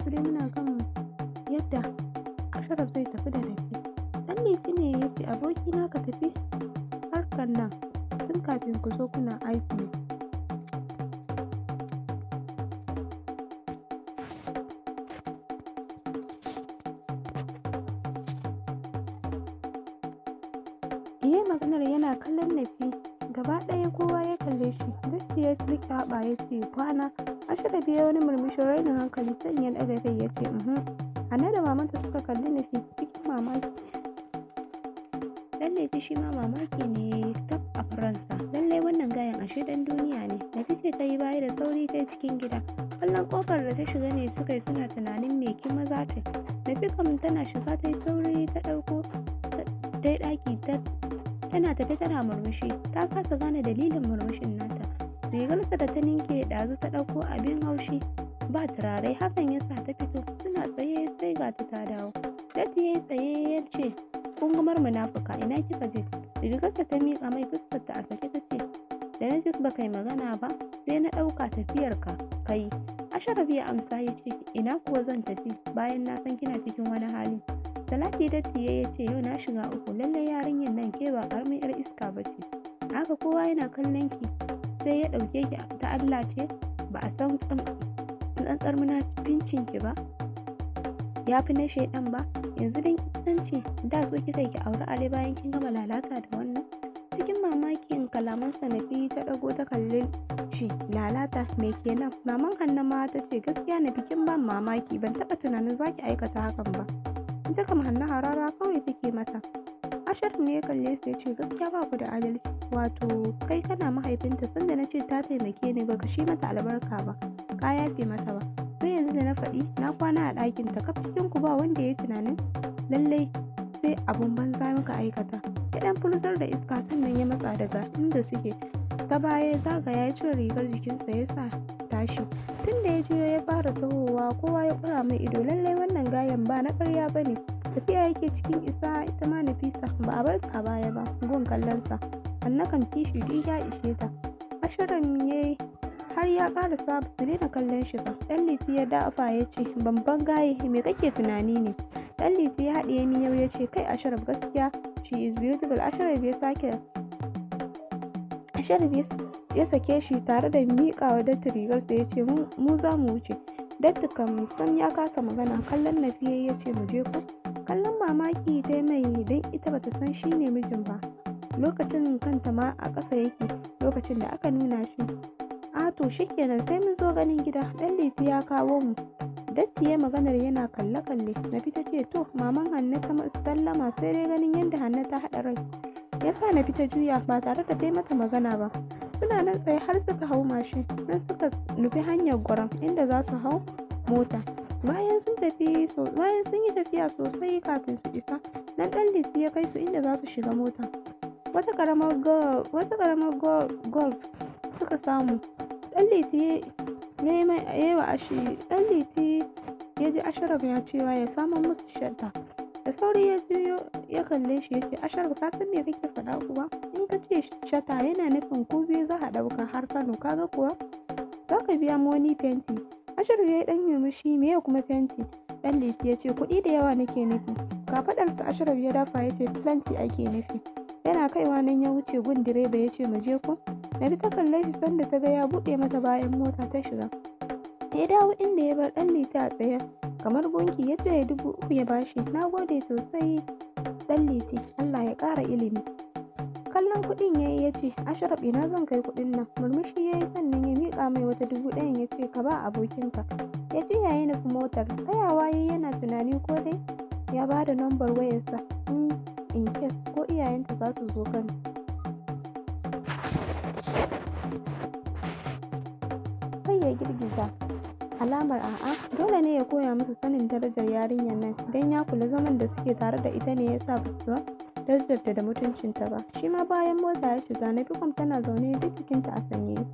yanzu dai muna kan yadda Ashraf zai tafi da Nafi. Ɗan Liti ne ya ce, abokina ka tafi harkar nan tun kafin ku zo kuna aiki. Yayi maganar yana kallon Nafi. Gaba ɗaya kowa ya kalle shi. Datti ya riƙe haɓa ya ce, kwana. Ashraf ya wani murmushin rainin hankali sannan ya ɗaga kai ya ce, uhum. Hanna da mamanta suka kalli Nafi cikin mamaki. Ɗan Liti shi ma mamaki ne tab a faransa. Lallai wannan gayan ashe ɗan duniya ne. Nafi ce ta yi baya da sauri ta cikin gida. Kallon ƙofar da ta shiga ne suka yi suna tunanin me kima za ta yi. Nafi kam tana shiga ta yi sauri ta ɗauko ta yi ɗaki ta tana tafe tana murmushi. Ta kasa gane dalilin murmushin nata. Rigarsa da ta ninke ɗazu ta ɗauko abin haushi ba turare, hakan ya sa ta fito. Suna tsaye sai ga ta ta dawo. Datti ya yi tsaye ya ce, kungumar munafuka, ina kika je? Rigarsa ta miƙa mai, fuskarta a sake ta ce, da na ji ba kai magana ba sai na ɗauka tafiyarka ka yi. Ashraf ya amsa ya ce, ina kuwa zan tafi bayan na san kina cikin wani hali. Salati Datti ya ce, yau na shiga uku, lallai yarinyar nan ke ba ƙaramin 'yar iska ba ce. Haka kowa yana kallon ki sai ya ɗauke ki ta Allah ce, ba a san tsantsar munafincin ki ba, ya fi na shaiɗan ba. Yanzu dan iskanci da so kika ki auri Ali bayan kin gama lalata da wannan. Cikin mamakin kalamansa Nafi ta ɗago ta kalli shi, lalata me kenan? Maman Hanna ma ta ce, gaskiya Nafi kin ban mamaki, ban taɓa tunanin zaki aikata hakan ba. Ita kam Hanna harara kawai take mata. Ashraf ne ya kalle su ya ce, gaskiya ba ku da adalci. Wato kai kana mahaifinta, sanda na ce ta taimake ni baka shi mata albarka ba, ka yafe mata ba. Sai yanzu da na faɗi na kwana a ɗakin ta, kaf cikin ku ba wanda ya yi tunanin lallai sai abun banza muka aikata. Ya ɗan furzar da iska sannan ya matsa daga inda suke. Ta baya ya zagaya ya cire rigar jikinsa ya sa tashi. Tun da ya juyo ya fara tahowa kowa ya ƙura mai ido, lallai wannan gayan ba na ƙarya ba ne. Tafiya yake cikin isa, ita ma Nafisa ba a bar ta a baya ba gun kallonsa. Hanna kam kishi duk ya ishe ta. Ashirin ya har ya ƙarasa ba su daina kallon shi ba. Ɗan Liti ya dafa ya ce, babban gaye me kake tunani ne? Ɗan Liti ya haɗiye miyau ya ce, kai Ashraf gaskiya she is beautiful. Ashraf ya sake Ashraf ya sake shi tare da miƙa wa Datti rigarsa ya ce, mu za mu wuce. Datti kam sam ya kasa magana, kallon Nafi ya ce, mu je ko? Kallon mamaki ta mai don ita bata san shi ne mijin ba. Lokacin kanta ma a ƙasa yake lokacin da aka nuna shi. A to shikenan sai mun zo ganin gida, Ɗan Liti ya kawo mu. Datti ya maganar yana kalle-kalle. Nafi ta ce to, maman Hanna ta sallama, sai dai ganin yadda Hanna ta haɗa rai ya sa Nafi ta juya ba tare da ta yi mata magana ba. Suna nan tsaye har suka hau mashin, nan suka nufi hanyar Gwaram inda za su hau mota. Bayan sun yi tafiya sosai kafin su isa, nan Ɗan Liti ya kai su inda za su shiga mota. Wata ƙaramar golf suka samu. Ɗan Liti ya ji Ashraf ya cewa ya samo musu shadda. Da sauri ya juyo ya kalle shi ya ce, Ashraf ka san me kake faɗa kuwa? In ka ce shata yana nufin ku biyu za a ɗauka har Kano, kaga kuwa za ka biya money fenti. Ashraf ya yi ɗan murmushi, meye kuma fenti? Ɗan Liti ya ce, kuɗi da yawa nake nufi. Kafaɗarsa Ashraf ya dafa ya ce, plenty ake nufi. Yana kaiwa nan ya wuce gun direba ya ce, mu je ko? Nafi ta kalle shi sanda ta ga ya buɗe mata bayan mota ta shiga. Ya dawo inda ya bar Ɗan Liti a tsaye kamar gunki, ya cire 3,000 ya bashi. Na gode sosai Ɗan Liti, Allah ya ƙara ilimi. Kallon kuɗin ya yi ya ce, Ashraf ina zan kai kuɗin nan? Murmushi ya yi sannan ya miƙa mai wata 1,000 ya ce, ka ba abokinka. Ya juya ya nufi motar. Tsayawa ya yi yana tunani ko dai ya ba da lambar wayarsa in case ko iyayenta za su zo Kano. Kai ya girgiza alamar a'a, dole ne ya koya musu sanin darajar yarinyar nan, don ya kula zaman da suke tare da ita ne ya sa ba su san darajarta da mutuncinta ba. Shi ma bayan mota ya shiga. Nafi kam tana zaune duk jikinta a sanyaye.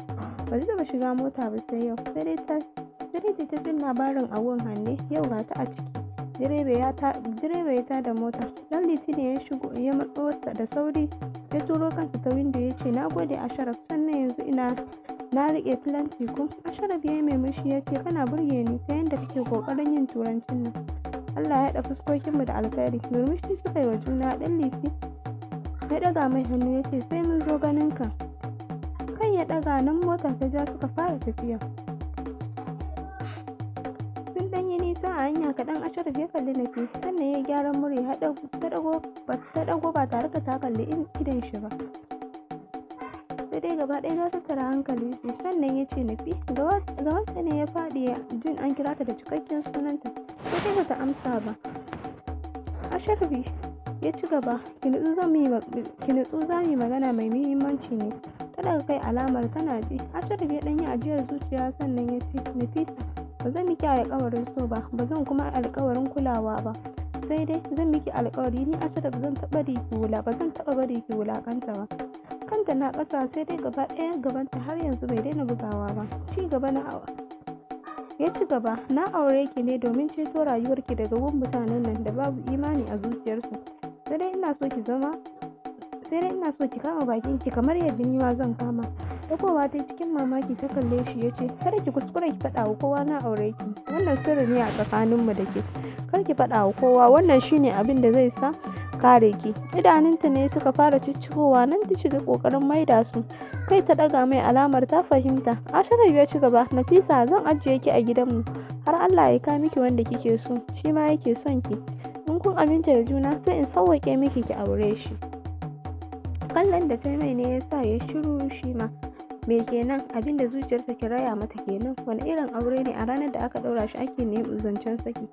Ba ta taɓa shiga mota ba sai yau, sai dai ta jin labarin a gun Hanne, yau ga ta a ciki. Direba ya tada mota. Ɗan Liti ne ya shigo ya matso da sauri ya turo kansa ta windo ya ce, na gode Ashraf, sannan yanzu ina na riƙe plenty ko. Ashraf ya yi murmushi ya ce, kana burge ni ta yanda kake kake ƙoƙarin yin turancin nan. Allah ya haɗa fuskokinmu da alkhairi. Murmushi suka yi wa juna. Ɗan Liti ya ɗaga mai hannu ya ce, sai mun zo ganin ka. Kai ya ɗaga, nan mota ta ja suka fara tafiya. Sun ɗan yi nisa a hanya kaɗan, Ashraf ya kalli Nafi sannan ya gyaran murya. Ta ɗago ba tare da ta kalli idon shi ba, sai dai gaba ɗaya ta tattara hankalin shi. Sannan ya ce, Nafi. Gabanta ne ya faɗi jin an kira ta da cikakken sunanta, sai dai bata amsa ba. Ashraf ya ci gaba, ki nutsu za mu yi magana mai muhimmanci ne. Ta ɗaga kai alamar tana ji. Ashraf ya ɗan yi ajiyar zuciya sannan ya ce, Nafisa, ba zan miki alƙawarin so ba, ba zan kuma alƙawarin kulawa ba, sai dai zan miki alƙawari ni Ashraf zan taɓa ba zan taɓa bari ki wulaƙanta ba. Kanta na ƙasa, sai dai gaba ɗaya gabanta har yanzu bai daina bugawa ba. Ci gaba na ya ci gaba, na aure ki ne domin ceto rayuwarki daga gun mutanen nan da babu imani a zuciyarsu. Sai dai ina so ki zama sai dai ina so ki kama bakinki kamar yadda ni ma zan kama. Dagowa ta cikin mamaki ta kalle shi, ya ce, kada ki kuskura ki faɗa wa kowa na aure ki. Wannan sirri ne a tsakaninmu da ke. Kar ki faɗa wa kowa, wannan shine abin da zai sa kare ki. Idanunta ne suka fara ciccikowa, nan ta shiga ƙoƙarin maida su. Kai ta ɗaga mai alamar ta fahimta. Ashraf ya ci gaba, Nafisa, zan ajiye ki a gidanmu har Allah ya kawo miki wanda kike so, shi ma yake son ki. In kun aminta da juna, sai in sauwaƙe miki ki aure shi. Kallon da ta mai ne ya sa ya shiru shi ma. Me kenan? Abin da zuciyarta ke raya mata kenan. Wani irin aure ne a ranar da aka ɗaura shi ake neman zancen saki?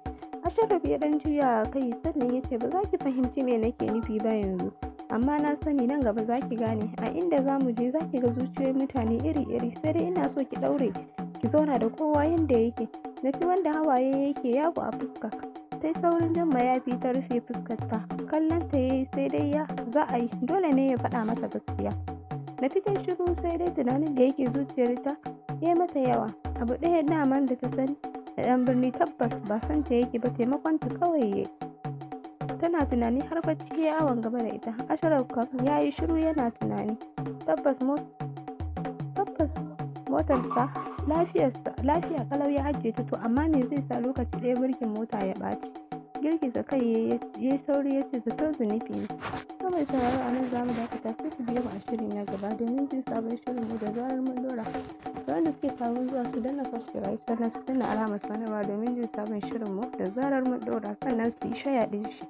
Ashraf ya ɗan juya kai sannan ya ce, ba za ki fahimci me nake nufi ba yanzu, amma na sani nan gaba za ki gane. A inda za mu je za ki ga zuciyoyin mutane iri-iri, sai dai ina so ki ɗaure ki zauna da kowa yanda yake. Nafi wanda hawaye yake yawo a fuska, ta yi saurin jan mayafi ta rufe fuskarta. Kallon ta yayi, sai dai ya za a yi, dole ne ya faɗa mata gaskiya. Nafi ta shiru, sai dai tunanin da yake zuciyarta ya mata yawa. Abu ɗaya daman da ta sani da ɗan birni, tabbas ba son ta yake ba, taimakon ta kawai yayi. Tana tunani har bacci ya awon gaba da ita. Ashraf kam ya yi shiru yana tunani. Tabbas motarsa lafiya kalau ya ajiye ta, to amma me zai sa lokaci ɗaya birkin mota ya ɓaci? Girgiza kai ya yi sauri ya ce, zato zunubi ne. To mai sauraro, a nan za mu dakata, sai ku biyo mu a shiri na gaba domin jin sabon shirin mu da zarar mun ɗora. Da wanda suke sabon zuwa, su danna subscribe sannan su danna alamar sanarwa domin jin sabon shirin mu da zarar mun ɗora, sannan su yi share ɗin shi.